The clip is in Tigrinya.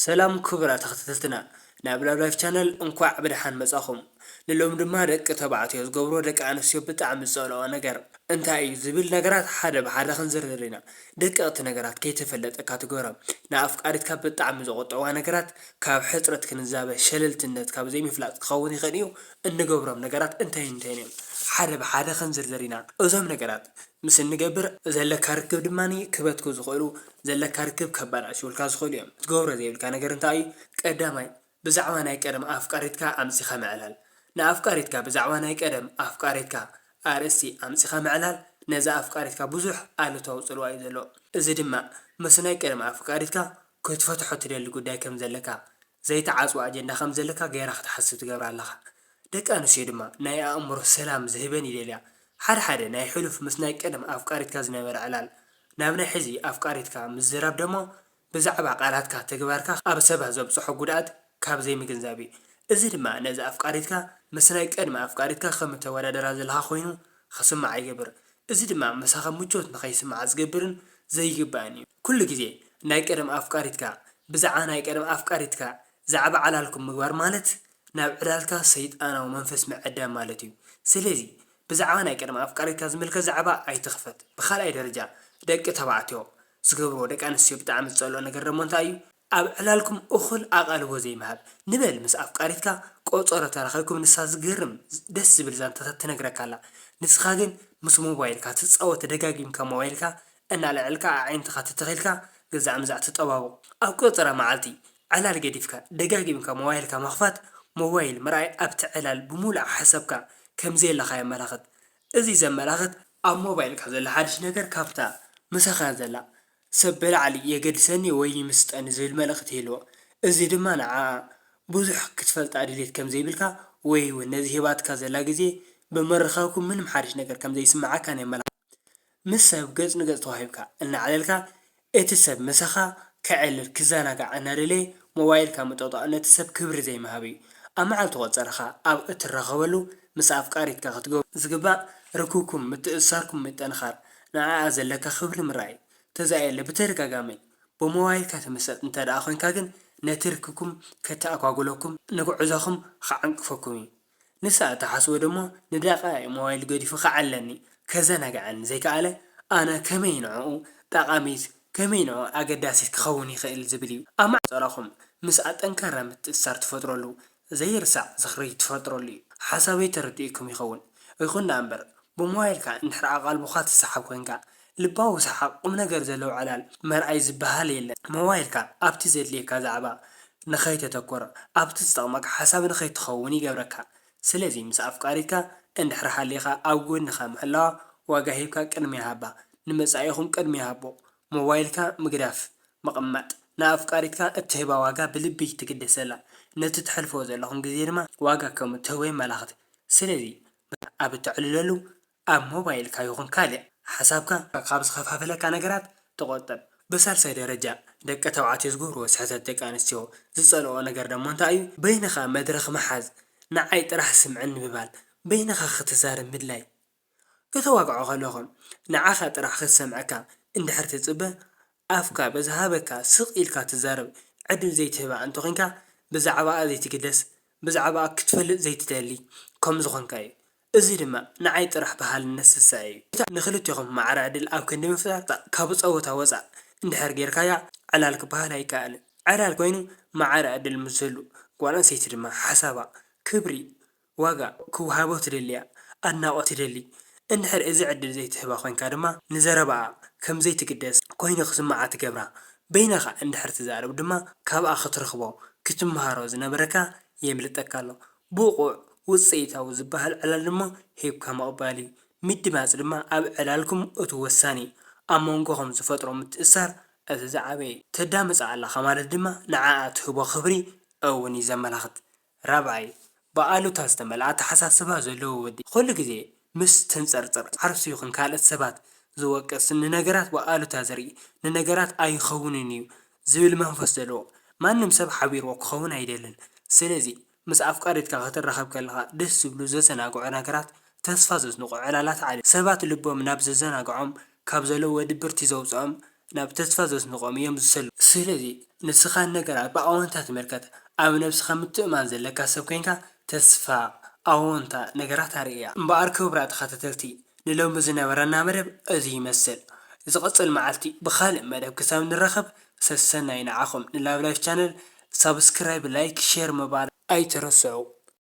ሰላም ክቡራት ተኸታተልትና ናብ ላቭ ላይፍ ቻነል እንኳዕ ብደሓን መጻኹም። ንሎም ድማ ደቂ ተባዕትዮ ዝገብሮ ደቂ ኣንስትዮ ብጣዕሚ ዝጸልኦ ነገር እንታይ እዩ ዝብል ነገራት ሓደ ብሓደ ክንዝርዝር ኢና። ደቀቕቲ ነገራት ከይተፈለጠካ ትገብሮም። ንኣፍቃሪትካ ብጣዕሚ ዘቆጥዕዋ ነገራት ካብ ሕጽረት ክንዛበ ሸለልትነት ካብ ዘይምፍላጥ ክኸውን ይኽእል እዩ። እንገብሮም ነገራት እንታይ እንታይ እዮም ሓደ ብሓደ ክንዝርዝር ኢና። እዞም ነገራት ምስ እንገብር ዘለካ ርክብ ድማ ክበትኩ ዝኽእሉ ዘለካ ርክብ ከባድ ኣሽውልካ ዝኽእሉ እዮም። ክትገብሮ ዘይብልካ ነገር እንታይ እዩ? ቀዳማይ ብዛዕባ ናይ ቀደም ኣፍቃሪትካ ኣምጺኻ ምዕላል። ንኣፍቃሪትካ ብዛዕባ ናይ ቀደም ኣፍቃሪትካ ኣርእስቲ ኣምጺኻ ምዕላል ነዛ ኣፍቃሪትካ ብዙሕ ኣሉታዊ ጽልዋ እዩ ዘለዎ። እዚ ድማ ምስ ናይ ቀደም ኣፍቃሪትካ ክትፈትሖ ትደሊ ጉዳይ ከም ዘለካ ዘይተዓጽወ ኣጀንዳ ከም ዘለካ ገይራ ክትሓስብ ትገብራ ኣለኻ። ደቂ ኣንስትዮ ድማ ናይ ኣእምሮ ሰላም ዝህበን ይደልያ። ሓደ ሓደ ናይ ሕሉፍ ምስ ናይ ቀደም ኣፍቃሪትካ ዝነበረ ዕላል ናብ ናይ ሕዚ ኣፍቃሪትካ ምዝራብ ደሞ ብዛዕባ ቃላትካ ተግባርካ ኣብ ሰባት ዘብጽሖ ጉድኣት ካብ ዘይምግንዛብ እዩ። እዚ ድማ ነዚ ኣፍቃሪትካ ምስ ናይ ቀድሚ ኣፍቃሪትካ ከም እተወዳደራ ዘለኻ ኮይኑ ክስማዓ ይገብር። እዚ ድማ ምሳኻ ምቾት ንኸይስምዓ ዝገብርን ዘይግባእን እዩ። ኩሉ ግዜ ናይ ቀደም ኣፍቃሪትካ ብዛዕባ ናይ ቀደም ኣፍቃሪትካ ዛዕባ ዕላልኩም ምግባር ማለት ናብ ዕላልካ ሰይጣናዊ መንፈስ ምዕዳም ማለት እዩ። ስለዚ ብዛዕባ ናይ ቀደም ኣፍቃሪትካ ዝምልከት ዛዕባ ኣይትኽፈት። ብኻልኣይ ደረጃ ደቂ ተባዕትዮ ዝገብርዎ ደቂ ኣንስትዮ ብጣዕሚ ዝጸልኦ ነገር ደሞ እንታይ እዩ? ኣብ ዕላልኩም እኹል ኣቓልቦ ዘይምሃብ። ንበል ምስ ኣፍቃሪትካ ቆጸሮ ተራኺብኩም ንሳ ዝገርም ደስ ዝብል ዛንታታት ትነግረካ ኣላ። ንስኻ ግን ምስ ሞባይልካ ትጻወት ደጋጊምካ ሞባይልካ እናለዐልካ ኣዒንትኻ ተተኺልካ ግዛዕ ምዛዕ ትጠባቡ። ኣብ ቆጸራ መዓልቲ ዕላል ገዲፍካ ደጋጊምካ ሞባይልካ ምኽፋት ሞባይል ምርኣይ ኣብቲ ዕላል ብምሉእ ሓሳብካ ከም ዘየለኻ የመላኽት። እዚ ዘመላኽት ኣብ ሞባይልካ ዘሎ ሓድሽ ነገር ካብታ ምሳኻ ዘላ ሰብ ብላዕሊ የገድሰኒ ወይ ይምስጠኒ ዝብል መልእኽቲ ይህልዎ። እዚ ድማ ንዓኣ ብዙሕ ክትፈልጣ ድሌት ከም ዘይብልካ ወይ እውን ነዚ ሂባትካ ዘላ ግዜ ብምርኻብኩም ምንም ሓድሽ ነገር ከም ዘይስምዓካን የመላኽት። ምስ ሰብ ገጽ ንገጽ ተዋሂብካ እናዕለልካ እቲ ሰብ ምሳኻ ከዕልል ክዘናጋዕ እናደለየ ሞባይልካ ምጥቕጣቕ ነቲ ሰብ ክብሪ ዘይምሃብ እዩ። ኣብ መዓልቲ ቆጸራኻ ኣብ እትራኸበሉ ምስ ኣፍቃሪትካ ክትገብሮ ዝግባእ ርክብኩም ምትእስሳርኩም ምጥንኻር ንዓኣ ዘለካ ክብሪ ምርኣይ ተዛየለ ብተደጋጋሚ ብሞባይልካ ትምሰጥ እንተ ደኣ ኮይንካ ግን ነቲ ርክብኩም ከተኣጓጉለኩም ንጉዕዞኹም ክዓንቅፈኩም እዩ። ንሳ እትሓስቦ ደሞ ንደቃይቕ ሞባይል ገዲፉ ክዓልለኒ፣ ከዘናግዐኒ ዘይከኣለ ኣነ ከመይ ንዕኡ ጠቓሚት ከመይ ንዕኡ ኣገዳሲት ክኸውን ይኽእል ዝብል እዩ። ኣብ ማዕጾራኹም ምስኣ ጠንካራ ምትእስሳር ትፈጥረሉ ዘይርሳዕ ዝኽሪ ትፈጥረሉ እዩ። ሓሳበይ ተረዲእኩም ይኸውን። ይኹን ደኣ እምበር ብሞባይልካ እንድሕር ኣቓልቦኻ ትሰሓብ ኮይንካ ልባዊ ሰሓቕ ቁምነገር ዘለዎ ዕላል ምርኣይ ዝበሃል የለን። ሞባይልካ ኣብቲ ዘድልየካ ዛዕባ ንኸይተተኩር ኣብቲ ዝጠቕመካ ሓሳብ ንኸይትኸውን ይገብረካ። ስለዚ ምስ ኣፍቃሪትካ እንድሕር ሃሊኻ ኣብ ጎንኻ ምሕላዋ ዋጋ ሂብካ ቅድምያ ሃባ። ንመጻኢኹም ቅድምያ ሃቦ። ሞባይልካ ምግዳፍ ምቕማጥ ንኣፍቃሪትካ እትህባ ዋጋ ብልቢ ትግደሰላ። ነቲ ተሕልፍዎ ዘለኹም ግዜ ድማ ዋጋ ከም እትህቦ የመላኽት። ስለዚ ኣብ እተዕልለሉ ኣብ ሞባይልካ ይኹን ካልእ ሓሳብካ ካብ ዝኸፋፍለካ ነገራት ተቖጠብ። ብሳልሳይ ደረጃ ደቂ ተባዕትዮ ዝገብርዎ ስሕተት ደቂ ኣንስትዮ ዝጸልኦ ነገር ደሞ እንታይ እዩ? በይንኻ መድረኽ ምሓዝ፣ ንዓይ ጥራሕ ስምዕኒ ምባል፣ በይንኻ ክትዛረብ ምድላይ። ከተዋግዖ ከለኹም ንዓኻ ጥራሕ ክትሰምዐካ እንድሕር ትጽበ ኣፍካ በዝሃበካ ስቕ ኢልካ ትዛረብ ዕድል ዘይትህባ እንተኾይንካ ብዛዕባኣ ዘይትግደስ ብዛዕባኣ ክትፈልጥ ዘይትደሊ ከም ዝኾንካ እዩ። እዚ ድማ ንዓይ ጥራሕ በሃልነት ስስዐ እዩ። ንኽልቴኹም ማዕረ ዕድል ኣብ ክንዲ ምፍጣር ካብ ጸወታ ወጻእ እንድሕር ጌርካያ ዕላል ክበሃል ኣይከኣልን። ዕላል ኮይኑ ማዕረ ዕድል ምስ ዝህሉ ጓል ኣንስተይቲ ድማ ሓሳባ፣ ክብሪ፣ ዋጋ ክወሃቦ ትደሊ እያ፣ ኣድናቖት ትደሊ። እንድሕር እዚ ዕድል ዘይትህባ ኮይንካ ድማ ንዘረባኣ ከም ዘይትግደስ ኮይኑ ክስምዓ ትገብራ። በይንኻ እንድሕር ትዛረብ ድማ ካብኣ ክትረኽቦ ክትመሃሮ ዝነበረካ የምልጠካ ኣሎ። ብቑዕ ውጽኢታዊ ዝበሃል ዕላል ድማ ሂብካ ምቕባል እዩ። ምድማጽ ድማ ኣብ ዕላልኩም እቲ ወሳኒ እዩ። ኣብ መንጎኹም ዝፈጥሮ ምትእስሳር እቲ ዝዓበየ እዩ። ተዳምጻ ኣለኻ ማለት ድማ ንዓኣ ትህቦ ክብሪ እውን እዩ ዘመላኽት። ራብዓይ፣ ብኣሉታ ዝተመልኣ ኣተሓሳስባ ዘለዎ ወዲ። ኩሉ ግዜ ምስ ተንጸርጽር፣ ዓርሱ ይኹን ካልኦት ሰባት ዝወቅስ፣ ንነገራት ብኣሉታ ዝርኢ፣ ንነገራት ኣይኸውንን እዩ ዝብል መንፈስ ዘለዎ፣ ማንም ሰብ ሓቢርዎ ክኸውን ኣይደልን። ስለዚ ምስ ኣፍቃሪትካ ክትራኸብ ከለኻ ደስ ዝብሉ ዘዘናግዑ ነገራት፣ ተስፋ ዘስንቑ ዕላላት ዓሊ። ሰባት ልቦም ናብ ዘዘናግዖም ካብ ዘለዎ ድብርቲ ዘውጽኦም ናብ ተስፋ ዘስንቖም እዮም ዝሰሉ። ስለዚ ንስኻ ነገራት ብኣወንታ ትምልከት። ኣብ ነብስኻ ምትእማን ዘለካ ሰብ ኮይንካ ተስፋ ኣወንታ ነገራት ኣርእያ። እምበኣር ክቡራት ተኸታተልቲ ንሎሚ ዝነበረና መደብ እዚ ይመስል። ዝቕጽል መዓልቲ ብኻልእ መደብ ክሳብ ንራኸብ ሰሰናይ ንዓኹም። ንላቭ ላይፍ ቻነል ሳብስክራይብ፣ ላይክ፣ ሼር ምባል ኣይትረስዑ።